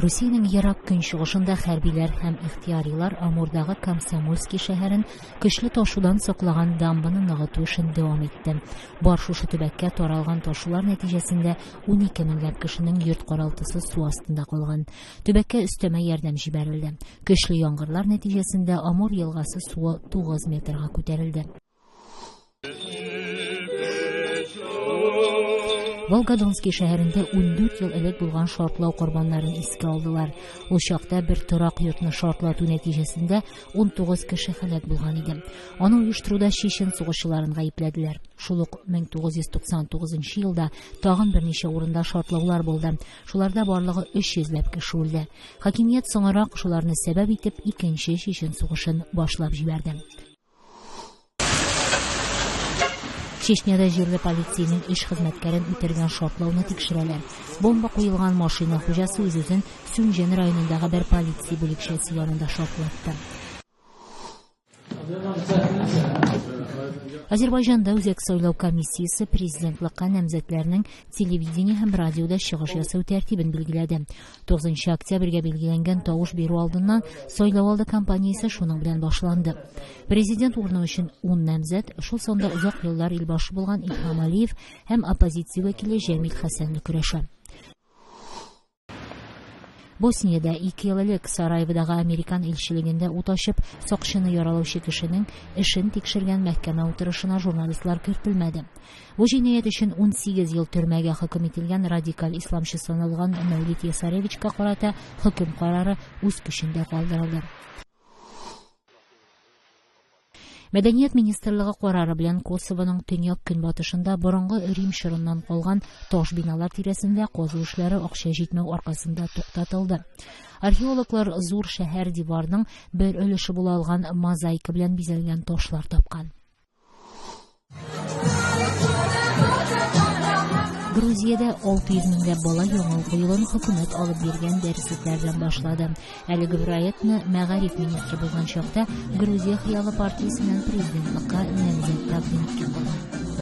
Русиянең Ерак Көнчыгышында хәрбиләр һәм ихтыярилар Амурдагы Комсомольский шәһәрен көчле ташудан саклаган дамбаны ныгыту эшен дәвам итте. Бар шушы төбәккә таралган ташулар нәтиҗәсендә 12 меңләп кешенең йорт каралтысы су астында калган. Төбәккә өстәмә ярдәм җибәрелде. Көчле яңгырлар нәтиҗәсендә Амур елгасы суы 9 метрга күтәрелде. Волгодонский шәһәрендә 14 ел элек булган шартлау корбаннарын искә алдылар. Ул чакта бер торак йортны шартлату нәтиҗәсендә 19 кеше һәлак булган иде. Аны оештыруда чечен сугышчыларын гаепләделәр. Шул ук 1999 елда тагын берничә урында шартлаулар булды. Шуларда барлыгы 300 ләп кеше үлде. Хакимият соңрак шуларны сәбәп итеп икенче чечен сугышын башлап җибәрде. Чечняда җирле полициянең өч хезмәткәрен үтергән шартлауны тикшерәләр. Бомба куелган машина хуҗасы үз-үзен Сүнҗән районындагы бер полиция бүлекчәсе янында шартлатты. Азербайҗанда Үзәк сайлау комиссиясе президентлыкка намзәтләрнең телевидение һәм радиода чыгыш ясау тәртибен билгеләде. 9 октябрьгә билгеләнгән тавыш бирү алдыннан сайлау алды кампаниясе шуның белән башланды. Президент урыны өчен 10 намзәт, шул санда озак еллар илбашы булган Илһам Алиев һәм оппозиция вәкиле Җәмил Хәсәнле көрәшә. Босниядә 2 ел элек Сараеводагы американ илчелегендә ут ачып, сакчыны яралаучы кешенең эшен тикшергән мәхкәмә утырышына журналистлар кертелмәде. Бу җинаять өчен 18 ел төрмәгә хөкем ителгән радикаль исламчы саналган Мәүлид Ясаревичка карата хөкем карары үз көчендә калдырылды. Мәдәният министрлыгы карары белән Косовоның төньяк көнбатышында борынгы Рим чорыннан калган таш биналар тирәсендә казу эшләре акча җитмәү аркасында туктатылды. Археологлар зур шәһәр диварының бер өлеше була алган мозаика белән бизәлгән ташлар тапкан. Грузиядә 600 меңләп бала яңа уку елын хөкүмәт алып биргән дәреслекләрдән башлады. Әлеге проектны мәгариф министры булган чакта Грузия хыялы партиясеннән президентлыкка намзәт тәкъдим иткән булган.